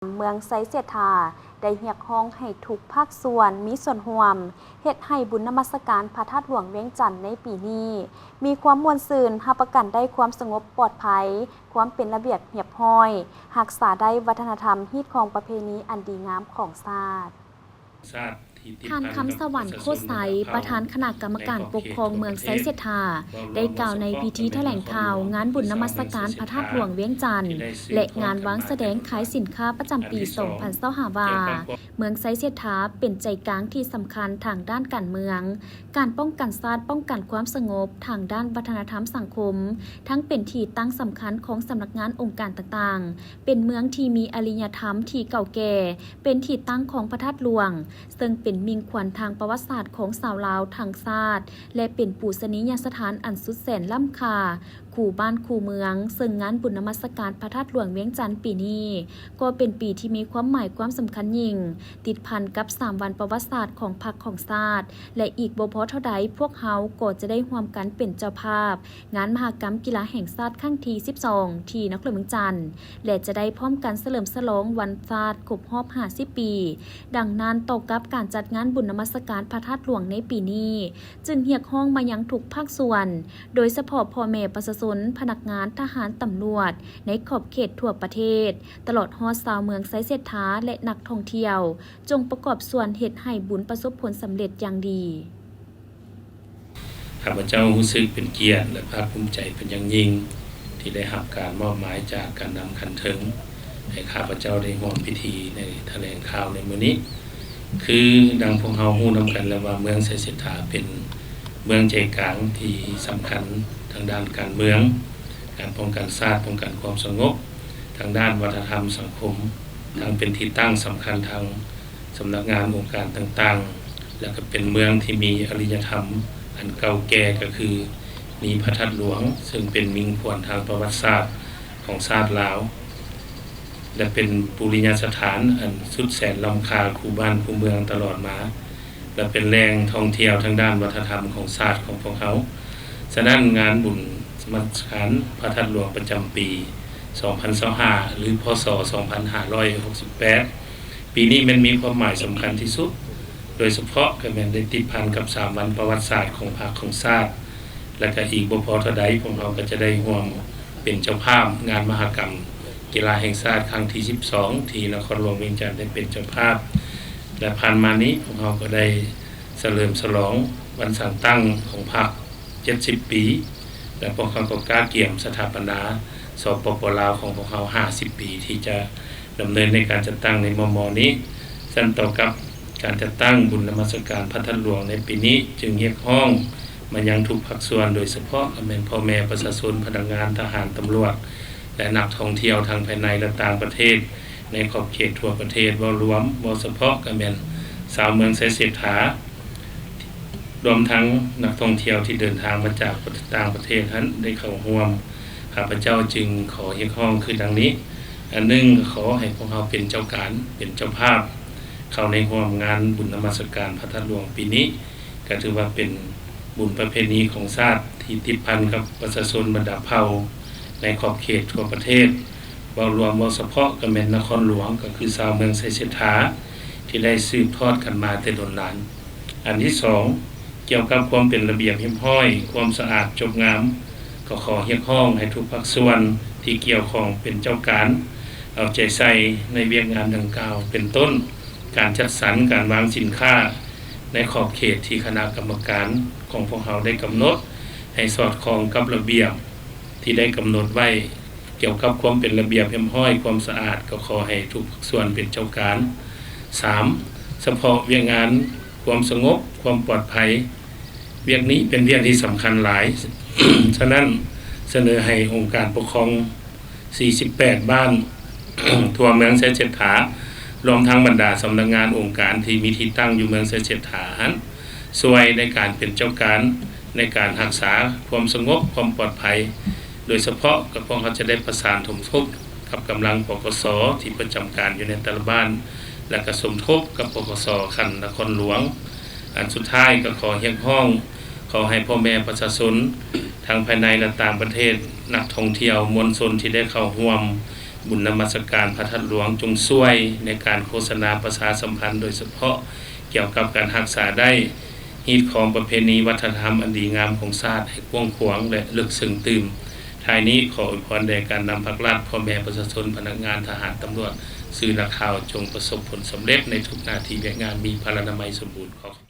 ເມືອງໄຊເສດຖາ ໄດ້ຮຽກຮ້ອງໃຫ້ທຸກພາກສ່ວນມີສ່ວນຮ່ວມ ເຮັດໃຫ້ບຸນນະມັດສະການພະທາດຫຼວງວຽງຈັນໃນປີນີ້ ມີຄວາມມ່ວນຊື່ນ, ຮັບປະກັນໄດ້ຄວາມສະຫງົບປອດໄພ, ຄວາມເປັນລະບຽບຮຽບຮ້ອຍ, ຮັກສາໄດ້ວັດທະນະທຳ, ຮີດຄອງປະເພນີອັນດີງາມຂອງຊາດ. ທ່ານ ຄຳສະຫວັນ ໂຄດໄຊ ປະທານຄະນະກຳມະການປົກຄອງເມືອງໄຊເສດຖາ ໄດ້ກ່າວໃນພິທີຖະແຫຼງຂ່າວງານບຸນນະມັດສະການພະທາດຫຼວງວຽງຈັນ ແລະ ງານວາງສະແດງຂາຍສິນຄ້າປະຈຳປີສອງພັນຊາວຫ້າ ວ່າ ເມືອງໄຊເສດຖາເປັນໃຈກາງທີ່ສຳຄັນທາງດ້ານການເມືອງ, ການປ້ອງກັນຊາດ, ປ້ອງກັນຄວາມສະຫງົບທາງດ້ານວັດທະນະທຳສັງຄົມ, ທັງເປັນທີ່ຕັ້ງສຳຄັນຂອງສຳນັກງານອົງການຕ່າງໆ, ເປັນເມືອງທີ່ມີອາລິຍະທຳທີ່ເກົ່າແກ່, ເປັນທີ່ຕັ້ງຂອງພະທາດຫຼວງ, ເຊິ່ງເປັນມິ່ງຂວັນທາງປະຫວັດສາດຂອງຊາວລາວທັງຊາດ ແລະ ເປັນປູຊະນີຍະສະຖານອັນສຸດແສນລ້ຳຄ່າ ຄູ່ບ້ານຄູ່ເມືອງ, ເຊິ່ງງານບຸນນະມັດສະການພະທາດຫຼວງວຽງຈັນປີນີ້ ກໍເປັນປີທີ່ມີຄວາມໝາຍຄວາມສຳຄັນຍິ່ງ, ຕິດພັນກັບສາມວັນປະຫວັດສາດຂອງພັກຂອງຊາດ ແລະ ອີກບໍ່ພໍເທົ່າໃດ ພວກເຮົາກໍຈະໄດ້ຮ່ວມກັນເປັນເຈົ້າພາບ ງານມະຫະກຳກິລາແຫ່ງຊາດຄັ້ງທີສິບສອງ ທີ່ນະຄອນຫຼວງວຽງຈັນ ແລະ ຈະໄດ້ພ້ອມກັນສະເຫຼີມສະຫຼອງວັນຊາດຄົບຮອບຫ້າສິບປີ. ດັ່ງນັ້ນ, ຕໍ່ກັບການຈັດງານບຸນນະມັດສະການພະທາດຫຼວງໃນປີນີ້ ຈຶ່ງຮຽກຮ້ອງມາຍັງທຸກພາກສ່ວນ, ໂດຍສະເພາະພໍ່ແມ່ປະຊາຊົນ, ພະນັກງານ, ທະຫານ, ຕຳຫຼວດ ໃນຂອບເຂດທົ່ວປະເທດ, ຕະຫຼອດຮອດຊາວເມືອງໄຊເສດຖາ ແລະ ນັກທ່ອງທ່ຽວ, ຈົ່ງປະກອບສ່ວນເຮັດໃຫ້ບຸນປະສົບຜົນສຳເລັດຢ່າງດີ. ຂ້າພະເຈົ້າຮູ້ສຶກເປັນກຽດ ແລະ ພາກພູມໃຈເປັນຢ່າງຍິ່ງ ທີ່ໄດ້ຮັບການມອບໝາຍຈາກການນຳຂັ້ນເທິງ ໃຫ້ຂ້າພະເຈົ້າໄດ້ຮ່ວມພິທີໃນຖະແຫຼງຂ່າວໃນມື້ນີ້. ຄືດັ່ງພວກເຮົາຮູ້ນຳກັນແລ້ວວ່າ ເມືອງໄຊເສດຖາເປັນເມືອງໃຈກາງທີ່ສຳຄັນທາງດ້ານການເມືອງ, ການປ້ອງກັນຊາດ, ປ້ອງກັນຄວາມສະຫງົບ, ທາງດ້ານວັດທະນະທຳສັງຄົມ, ທັງເປັນທີ່ຕັ້ງສຳຄັນທາງ ສຳນັກງານອົງການຕ່າງໆ ແລະ ກໍເປັນເມືອງທີ່ມີອາລິຍະທຳອັນເກົ່າແກ່ ກໍຄືມີພະທາດຫຼວງ ເຊິ່ງເປັນມິ່ງຂວັນທາງປະຫວັດສາດຂອງຊາດລາວ ແລະ ເປັນປູລິຍະສະຖານອັນສຸດແສນລ້ຳຄ່າຄູ່ບ້ານຄູ່ເມືອງຕະຫຼອດມາ ແລະ ເປັນແຫຼ່ງທ່ອງທ່ຽວທາງດ້ານວັດທະນະທຳຂອງຊາດຂອງພວກເຮົາ. ສະນັ້ນ ງານບຸນນະມັດສະການພະທາດຫຼວງປະຈຳປີສອງພັນຊາວຫ້າ ຫຼື ພ.ສ. ສອງພັນຫ້າຮ້ອຍຫົກສິບແປດ ປີນີ້ແມ່ນມີຄວາມໝາຍສຳຄັນທີ່ສຸດ, ໂດຍສະເພາະກໍແມ່ນໄດ້ຕິດພັນກັບສາມວັນປະຫວັດສາດຂອງພັກຂອງຊາດ, ແລະ ກໍອີກບໍ່ພໍເທົ່າໃດ ພວກເຮົາກໍຈະໄດ້ຮ່ວມເປັນເຈົ້າພາບງານມະຫະກຳກິລາແຫ່ງຊາດຄັ້ງທີສິບສອງ ທີ່ນະຄອນຫຼວງວຽງຈັນໄດ້ເປັນເຈົ້າພາບ, ແລະ ຜ່ານມານີ້ພວກເຮົາກໍໄດ້ສະເຫຼີມສະຫຼອງວັນສ້າງຕັ້ງຂອງພັກ ເຈັດສິບປີ ແລະ ພວກເຮົາກໍກະກຽມສະຖາປະນາ ສປປ ລາວ ຂອງພວກເຮົາ ຫ້າສິບປີ ທີ່ຈະດຳເນີນໃນການຈັດຕັ້ງໃນມໍ່ໆນີ້. ສະນັ້ນ ຕໍ່ກັບການຈັດຕັ້ງບຸນນະມັດສະການພະທາດຫຼວງໃນປີນີ້ ຈຶ່ງຮຽກຮ້ອງມາຍັງທຸກພາກສ່ວນ, ໂດຍສະເພາະກໍແມ່ນພໍ່ແມ່ປະຊາຊົນ, ພະນັກງານ, ທະຫານ, ຕຳຫຼວດ ແລະ ນັກທ່ອງທ່ຽວທັງພາຍໃນ ແລະ ຕ່າງປະເທດ ໃນຂອບເຂດທົ່ວປະເທດ ເວົ້າລວມ, ເວົ້າສະເພາະກໍແມ່ນຊາວເມືອງໄຊເສດຖາ ລວມທັງນັກທ່ອງທ່ຽວທີ່ເດີນທາງມາຈາກປະເທດຕ່າງປະເທດຫັ້ນໄດ້ເຂົ້າຮ່ວມ. ຂ້າພະເຈົ້າຈຶ່ງຂໍຮຽກຮ້ອງຄືດັ່ງນີ້. ອັນໜຶ່ງ, ຂໍໃຫ້ພວກເຮົາເປັນເຈົ້າການ, ເປັນເຈົ້າພາບ ເຂົ້າໃນຮ່ວມງານບຸນນະມັດສະການພະທາດຫຼວງປີນີ້, ກໍຖືວ່າເປັນບຸນປະເພນີຂອງຊາດທີ່ຕິດພັນກັບປະຊາຊົນບັນດາເຜົ່າໃນຂອບເຂດທົ່ວປະເທດ ເວົ້າລວມ, ເວົ້າສະເພາະກໍແມ່ນນະຄອນຫຼວງ, ກໍຄືຊາວເມືອງໄຊເສດຖາ ທີ່ໄດ້ສືບທອດກັນມາແຕ່ດົນນານ. ອັນທີສອງ, ກ່ຽວກັບຄວາມເປັນລະບຽບຮຽບຮ້ອຍ, ຄວາມສະອາດຈົບງາມ, ກໍຂໍຮຽກຮ້ອງໃຫ້ທຸກພາກສ່ວນທີ່ກ່ຽວຂ້ອງເປັນເຈົ້າການ ເອົາໃຈໃສ່ໃນວຽກງານດັ່ງກ່າວ, ເປັນຕົ້ນ ການຈັດສັນ, ການວາງສິນຄ້າໃນຂອບເຂດທີ່ຄະນະກຳມະການຂອງພວກເຮົາໄດ້ກຳນົດ ໃຫ້ສອດຄ່ອງກັບລະບຽບທີ່ໄດ້ກຳນົດໄວ້. ກ່ຽວກັບຄວາມເປັນລະບຽບຮຽບຮ້ອຍ, ຄວາມສະອາດ, ກໍຂໍໃຫ້ທຸກພາກສ່ວນເປັນເຈົ້າການ. ສາມ, ສະເພາະວຽກງານຄວາມສະຫງົບ, ຄວາມປອດໄພ, ວຽກນີ້ເປັນວຽກທີ່ສຳຄັນຫຼາຍ. ສະນັ້ນ, ສະເໜີໃຫ້ອົງການປົກຄອງສີ່ສິບແປດບ້ານ ທົ່ວເມືອງໄຊເສດຖາ, ລວມທັງບັນດາສຳນັກງານອົງການທີ່ມີທີ່ຕັ້ງຢູ່ເມືອງໄຊເສດຖາຫັ້ນ, ຊ່ວຍໃນການເປັນເຈົ້າການ ໃນການຮັກສາຄວາມສະຫງົບ, ຄວາມປອດໄພ, ໂດຍສະເພາະກໍພວກເຮົາຈະໄດ້ປະສານສົມທົບກັບກຳລັງ ປກສ ທີ່ປະຈຳການຢູ່ໃນແຕ່ລະບ້ານ ແລະ ກໍສົມທົບກັບ ປກສ ຂັ້ນນະຄອນຫຼວງ. ອັນສຸດທ້າຍກໍຂໍຮຽກຮ້ອງ, ຂໍໃຫ້ພໍ່ແມ່ປະຊາຊົນ ທັງພາຍໃນ ແລະ ຕ່າງປະເທດ, ນັກທ່ອງທ່ຽວ, ມວນຊົນທີ່ໄດ້ເຂົ້າຮ່ວມ ບຸນນະມັດສະການພະທາດຫຼວງ ຈົ່ງຊ່ວຍໃນການໂຄສະນາປະຊາສຳພັນ ໂດຍສະເພາະກ່ຽວກັບການຮັກສາໄດ້ຮີດຄອງປະເພນີວັດທະນະທຳອັນດີງາມຂອງຊາດໃຫ້ກວ້າງຂວາງ ແລະ ເລິກເຊິ່ງຕື່ມ. ທ້າຍນີ້ ຂໍອວຍພອນແດ່ການນຳພັກລັດ, ພໍ່ແມ່ປະຊາຊົນ, ພະນັກງານ, ທະຫານ, ຕຳຫຼວດ, ສື່ນັກຂ່າວ ຈົ່ງປະສົບຜົນສຳເລັດໃນທຸກໜ້າທີ່ວຽກງານ, ມີພະລານາໄມສົມບູນ. ຂໍຂອບ